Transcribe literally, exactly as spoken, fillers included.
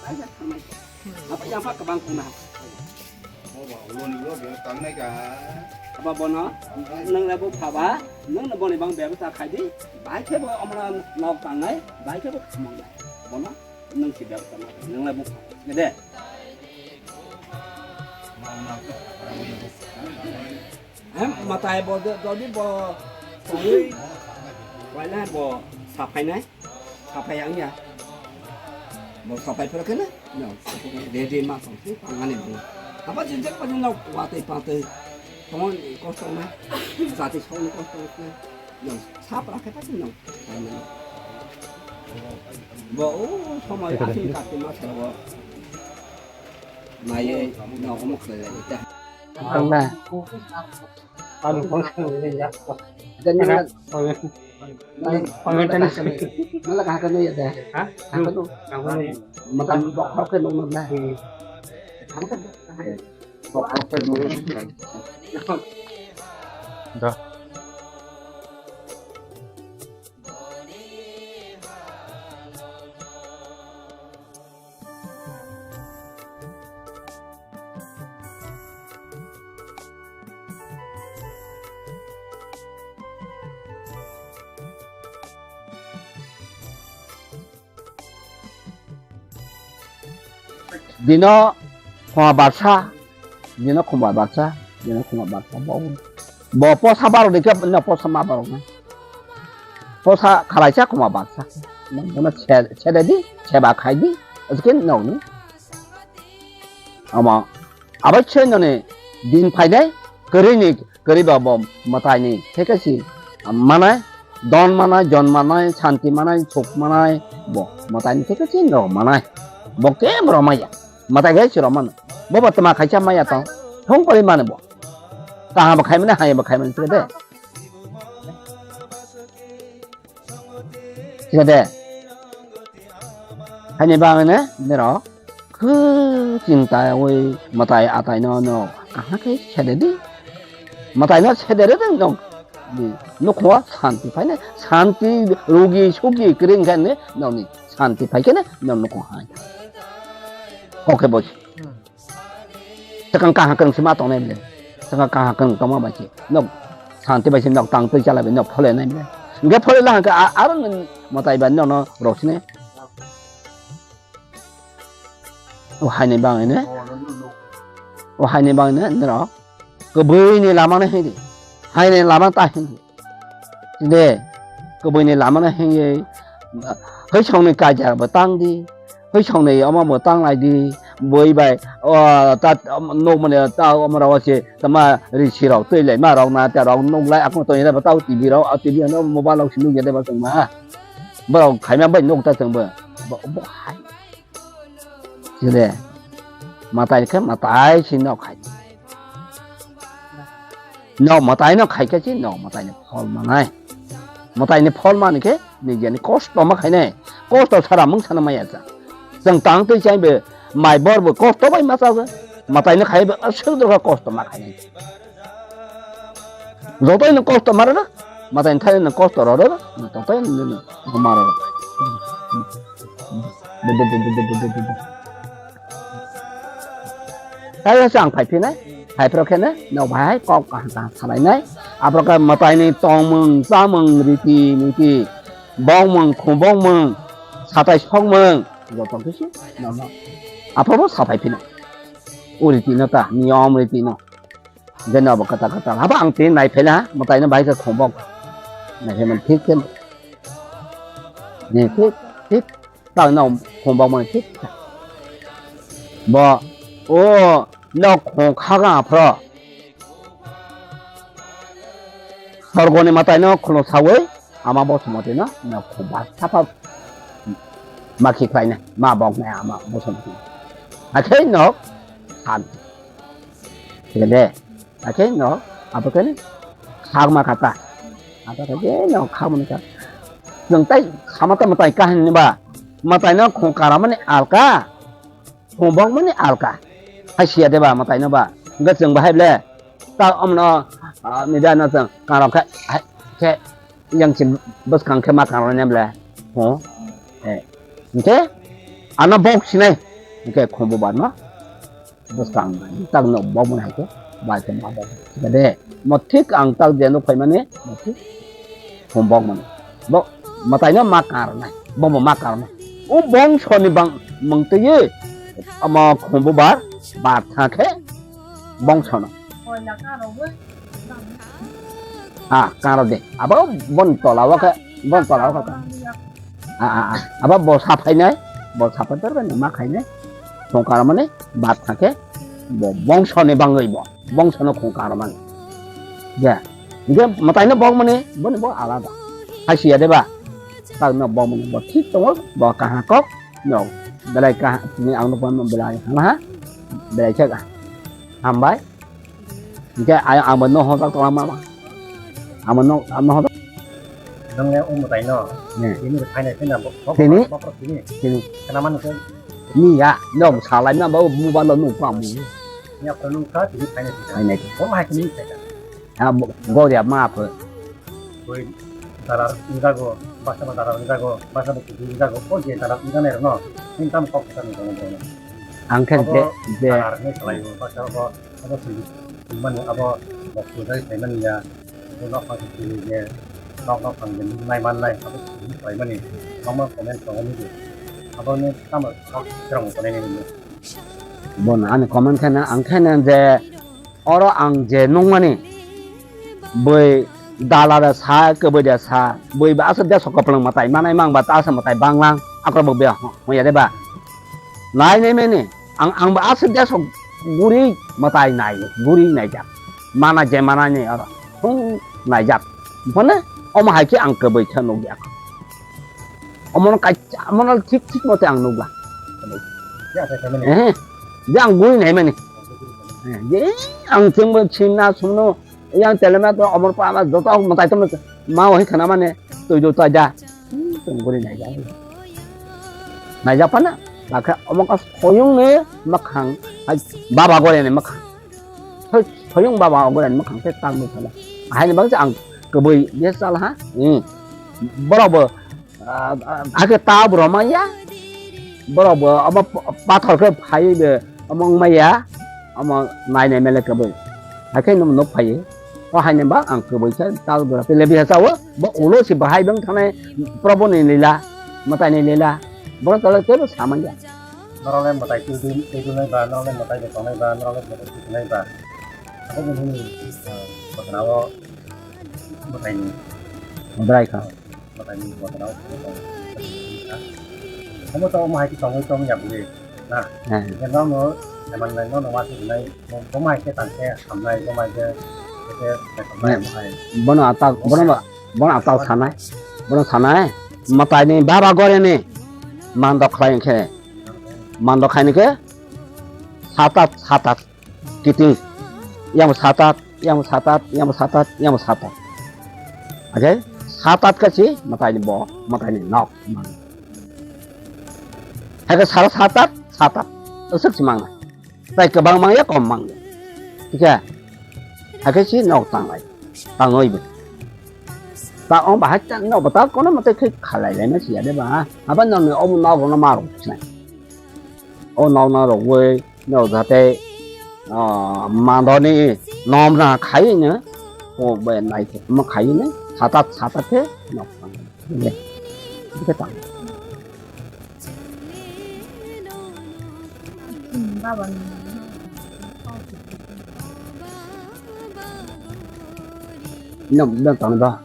Apa yang pak kebang kuna. Apa bono, nang le bo phaba, nang le boni bang bebsa khai di, bai khe bo amra nok tangnai, bai khe bo khamang nai. Bono, nang si bebsa na, nang le bo phaba. Gede. Em, matai bo do, dodi bo tongwi, waila bo sapai nai. Sapai ang ya. Bo sapai phra khe na? No, sapai khe ready ma tong si pangani bo. Apa jinjak pa jinjak watwi patwi. Tong kosto na. Jati song kosto na. No, sapra khe pa no. Bo o somoi asin kati ma sero. Nai no omo khlai lai ta. Ang na. Ano kung saan nila ya. Ada ni mana? Mana kahaka na ya da? Ha? Kahaka no. Matan bok hok ke nung na. Kahaka. Bok hok ke nung. Da. Dino khoma barsa, dino khoma barsa, dino khoma barsa bo. Bo posa barok ni khe no posa ma barok na. Posa khalaisa khoma barsa. Bono se-, sede di, seba khai di, askin no ni. Ama abai se no ni din phainai, kwrwi ni Kwrwi ba bo mwtai ni theke si manai, don manai, jon manai, santi manai, suk manai, bo mwtai ni theke si no manai. Bo kebo rw maya. Mwtai gai si rw mano. Bo bo tma khaisa maya tong. Thong kori mano bo. Kaham bo khai mani, hai bo khai mani theke de. Theke de. Haini bagwi ne, nero. Khe chinta oi mwtai atai no no kaham khe sede di. Mwtai no sede re no. Nukho santi phaine, santi rugi sugi kring khe ne no ni santi phai khe ne no nukho hai. Oke boss. Sakang kaham kring sima tongnai bile. Sakang kaham kring tongma bai se. No santi bai se no tang twi chala bai no phole nai bile. Ge phole la hangke aro mwtai bai no no rok sine. O haini bangwi ne? O haini bangwi ne norok? Kwbwi ni lama no hini. Haini lama ta hini. De, kwbwi ni lama no hini. Hoi song ni kaijak bo tang di. Hoi song ni omo bo tang lai di. Boi bai, o, ta, nok mani ta omo rok se tama risi rok twi lai ma rok na ta rok nuk lai akung tong ya ba ta T V rok, T V no mobile rok si nuk ya de ba tong ma. Borok khaima bai nuk ta tong bo. Bo, bo hai. Chide, mwtai khe mwtai si nok khai. Nok mwtai no khai khe si nok mwtai ni phol manai. Mwtai ni phol mani khe nijeni kosto ma khainai. Kosto sara mung sana maya cha. Chwng tang twi chai be mai bor bo kosto bai ma cha. Mwtai no khai be aswk dorkha kosto ma khainai. Jotoino kosto ma rwrwk, mwtaini thani no kosto rwrwk, jotoino nini ma rwrwk. Taibo se ang phai phinai, phai phro kheno nok bai kok kaham kaham salainai. Aphro khe mwtaini tongmung, chamung, riti, niti, bongmung, khumbongmung, satai sokmung, joto khe se nono. Aphro bo sa phai phinai. O riti no ta, niyom riti no. Jeno bo kwtal kwtal. Habo ang tini nai phaila, mwtai no bahai khe khongbok. Nai phai man thik khe. Ni thik, thik. Ta no khongbok man thik. Bo, o, no khong kha ga aphro. Sorgoni mwtai no khulum sawi. Ama Bosomati no, no khumba sapa ma khi khlaina, ma bok nai ama Bosomati. Akhe no, han. Thik de, akhe no, abo kene, khagma kata. Abo kene no, khagma kata. Nwng tai, khama ta mwtai kahini ba, mwtai no khung karamani alka. Khungbok mani alka. Hai siya de ba mwtai no ba. Hingke chwng bahai ble. Ta omno, ah, nida no chwng kangrok khe, hai, khe, yang si bwskang khe ma kangrok ne ble. Ho. Eh. Hingke ano bok sinai. Hwnkhe khumbu barma bwskang tak no bokmani hai khe bai khe ma bok. Thik de, mo thik ang tak je no phaimani, mo thik khum bokmani. Bo mwtai no ma karnai, bo bo ma karnai. O bongso ni bang mung twi omo khumbu bar, bar tha khe bongso no. Ah, karo de. Abo bon tola o khe, bon tola o khe. Ah, ah, ah. Abo bo saphainai, bo saphai perbai ma khainai. Khung karmani bat thangkhe bo bongso ni bangwi bo, bongso no khung karmani. Ya. Hingke mwtai no bokmani, boni bo alada. Hai siya de ba. Tak no bokmani bo thik tongo, bo kaha kok. No. Belai kaha, ni ang no belai hama ha. Belai khe hambai. Hingke ay-, ang bo no hotak tongma ma. Ang bo no, ang no hotak. Nang le o mwtai no. Hmm. Tini rw phainai phina bo, bo, Tini? Bo, bo, tini. Tini. Kana manu khe? Ni ya, no salai na bo mobile no pa mu. Ni apa nung ka tini phainai phina. Phainai. Bo hai tini phai ka. Ha, bo, bo ya ma pho. Koi darar wngjago, basa bo darar wngjago, basa bo kudu wngjago, o je darar wngjaknai rokno, nini tamo kok kwchar ni tongwi tongno. Ang khe abo je, je darar hinwi swlaiwi, basa bo, abo simi, simani abo bok kwchari saimani ya, abo nok phang simi je, nok nok phang je nai mannai, abo simi swlaimani, kwbangma comment tongo nini, abo ni tamo kok kwchar tongnai nini. Bono ani comment khe na, ang khe na je, Oro ang je nukmani, bui dala da sa, kwbui da sa, bui ba aswk deso kwplwng mwtai manai mang ba ta aswk mwtai banglang, akorok bo be hwnya de ba. Nai nai mani, ang, ang ba aswk deso guri mwtai nai, guri naijak. Mana je mana ni oro, thung naijak. Phone omo hai khe ang kwbui khe nukya. Omono kaisa, omono thik, thik mote ang nukla. Ya, saya, saya, saya. Eh, je ang guri nai mani. Eh, je ang chwngbo chimna sumno, yang telema to omor pa ama joto mwtai to ma o hi khana mane, tui do tai da. Hmm, chwng guri nai ja. Nai ja pana, lakha omo ka soyung ne makhang, hai, baba gore ne makhang. Thoi, thoyung baba ogoran mwkhang khe tang nukha na. Ahaini bagwi ang kwbui biyasa sal ha. Hmm. Borok bo, ah, ah, hakhe ta bo rwmaya. Borok bo abo p-, pathor khe phaiwi bo omo wngmaya. Omo nai nai mele kwbui. Hakhe nung nuk phaiwi. O haini ba ang kwbui khe ta bo rwphi le biyasa o. Bo ulo si bahai bwng thangnai probo ni lila, mwtai ni lila. Borok tole tebo samanya. Norok le mwtai twi twi twi twi nai ba, norok le mwtai bo tongnai ba, norok le mwtai twi twi nai ba. Abo bo nini, ah, bwkhana o mwtai ni. Mwtai kha. Mwtai ni bwkhana o. Omo to omo hai khe tongwi tong ya bwlwi. Na. Hmm. Norok no eman nai no no ma twi nai. Bo, bo mai khe tang khe hamnai, bo mai khe, khe, khe, khe hamnai, hmm, bo hai. Bono atak, bono ba, bono atak sanai. Bono sanai. Mwtai ni baba gore ni. Mando khlai khe. Mando khaini khe. Satat, satat. Kiting. Yang satat, yang satat, yang satat, yang satat. Oke? Satat khe si mwtai ni bo, mwtai ni nok. Hai khe sara satat, satat. Aswk si mang. Tai kwbang mangya, kom mangya. Thik khe? Hakhe si nok tanglai. Tangwi bo. Ta ong bahai ta nok ta kono mate khe khalai lai ma siya de ba. Aba nok ni omo nok no ma rok sinai. O nok no rok wi nok jate, ah, mandoni nom na khai ne. O be nai khe ma khai ne. Satat satat khe nok tanglai. Ye. Bwkhe tang. Baba ni. No, no, tang da.